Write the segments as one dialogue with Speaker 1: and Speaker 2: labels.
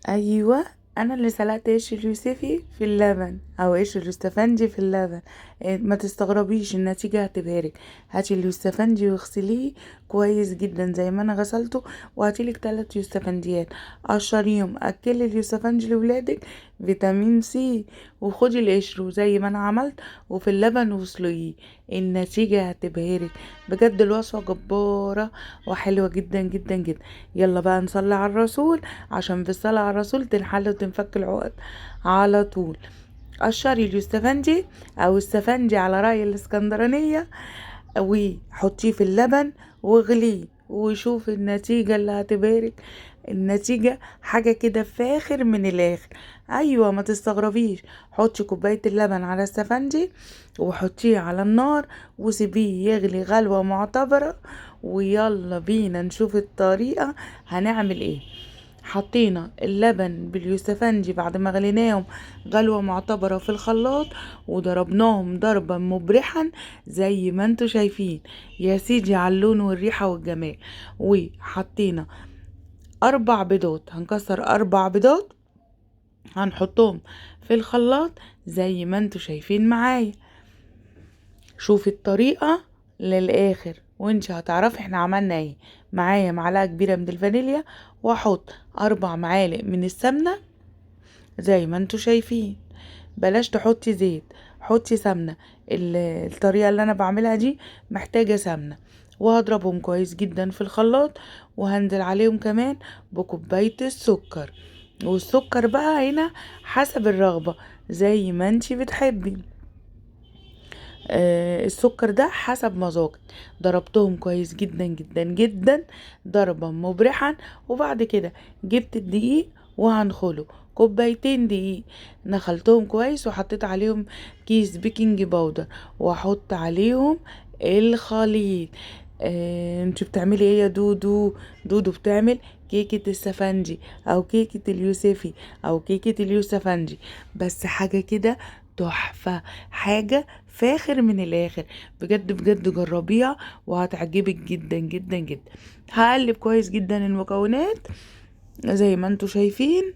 Speaker 1: ايوه، انا اللي سلقت قشر اليوسفي في اللبن او قشر اليوستفندي في اللبن. ما تستغربيش، النتيجة هتبهرك. هاتي اليوستفندي واغسليه كويس جدا زي ما انا غسلته، وهاتيلك 3 يوستفنديات قشريهم، اكلي اليوستفندي لولادك فيتامين سي، وخدي القشر زي ما انا عملت وفي اللبن واسلقيه، النتيجة هتبهرك بجد. الوصفة جبارة وحلوة جدا جدا جدا. يلا بقى نصلي على الرسول، عشان بالصلاة على الرسول تنحل وتنفك العقد على طول. قشري اليوستفندي او السفندي على رأي الاسكندرانية، وحطيه في اللبن واغليه وشوف النتيجة اللي هتبهرك. النتيجة حاجة كده فاخر من الاخر. ايوه ما تستغربيش، حطي كوباية اللبن على السفندي وحطيه على النار وسيبيه يغلي غلوة معتبرة، ويلا بينا نشوف الطريقة هنعمل ايه. حطينا اللبن باليوستفندي بعد ما غليناهم غلوة معتبرة في الخلاط، وضربناهم ضربا مبرحا زي ما انتوا شايفين يا سيدي على اللون والريحة والجمال. وحطينا 4 بيضات، هنكسر 4 بيضات هنحطهم في الخلاط زي ما انتوا شايفين معايا. شوفي الطريقة للآخر وانت هتعرفي احنا عملنا ايه. معايا معلقة كبيرة من الفانيليا، واحط 4 معالق من السمنة زي ما انتوا شايفين. بلاش تحطي زيت، حطي سمنة. الطريقة اللي انا بعملها دي محتاجة سمنة. وهضربهم كويس جدا في الخلاط، وهنزل عليهم كمان بكوباية السكر. والسكر بقى هنا حسب الرغبة زي ما انتي بتحبي. السكر ده حسب مذاقك. ضربتهم كويس جدا جدا جدا ضربا مبرحا. وبعد كده جبت الدقيق وهنخله، كوبايتين دقيق نخلتهم كويس، وحطيت عليهم كيس بيكنج باودر، واحط عليهم الخليط. انتوا بتعملي ايه يا دودو؟ دودو بتعمل كيكة السفندي او كيكة اليوسفي او كيكة اليوسفندي، بس حاجة كده تحفة، حاجة فاخر من الاخر بجد بجد. جربيها وهتعجبك جدا جدا جدا. هقلب كويس جدا المكونات زي ما انتوا شايفين،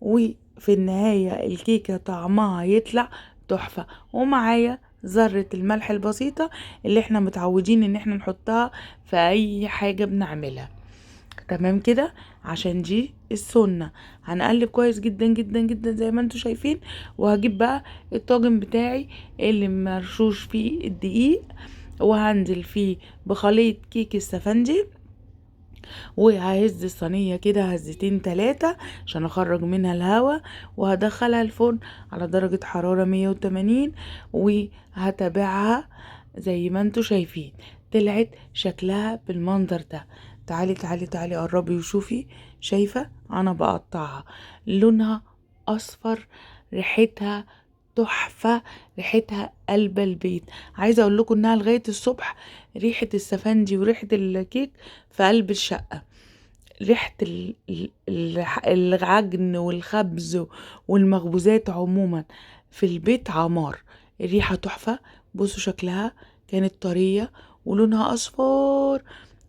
Speaker 1: وفي النهاية الكيكة طعمها يطلع تحفة. ومعايا ذرة الملح البسيطة اللي احنا متعودين ان احنا نحطها في اي حاجة بنعملها، تمام كده، عشان دي السنة. هنقلب كويس جدا جدا جدا زي ما انتوا شايفين. وهجيب بقى الطاجن بتاعي اللي مرشوش فيه الدقيق، وهنزل فيه بخليط كيك السفندي، وههز الصينية كده هزتين 3 عشان اخرج منها الهواء، وهدخلها الفرن على درجة حرارة 180، وهتابعها زي ما انتوا شايفين. طلعت شكلها بالمنظر ده. تعالي تعالي تعالي قربي وشوفي، شايفة انا بقطعها، لونها اصفر، ريحتها تحفة، ريحتها قلب البيت. عايزة اقول لكم انها لغاية الصبح ريحة السفندي وريحة الكيك في قلب الشقة، ريحة العجن والخبز والمخبوزات عموما في البيت عمار. الريحة تحفة. بصوا شكلها كانت طرية ولونها اصفر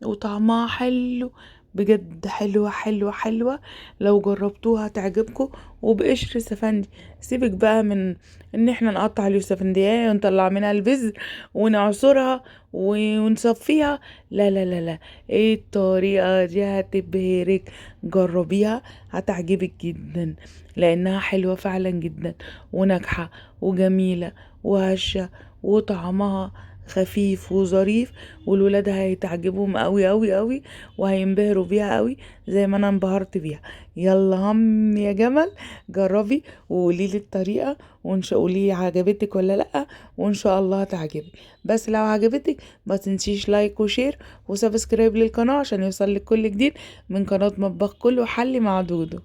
Speaker 1: وطعمها حلو بجد، حلوة حلوة حلوة. لو جربتوها تعجبكم. وبقشر سفندي، سيبك بقى من ان احنا نقطع اليوسفندية ونطلع منها البذر ونعصرها ونصفيها، لا لا لا لا، ايه الطريقة دي هتبهرك. جربيها هتعجبك جدا، لانها حلوة فعلا جدا وناجحة وجميلة وهشة وطعمها خفيف وظريف، والولاد هيتعجبهم قوي قوي قوي وهينبهروا بيها قوي زي ما انا انبهرت بيها. يلا هم يا جمل، جربي وقولي لي الطريقه، وان شاء قولي لي عجبتك ولا لا، وان شاء الله هتعجبك. بس لو عجبتك ما تنسيش like و share و subscribe للقناه عشان يوصلك كل جديد من قناه مطبخ كله حلي مع دودو.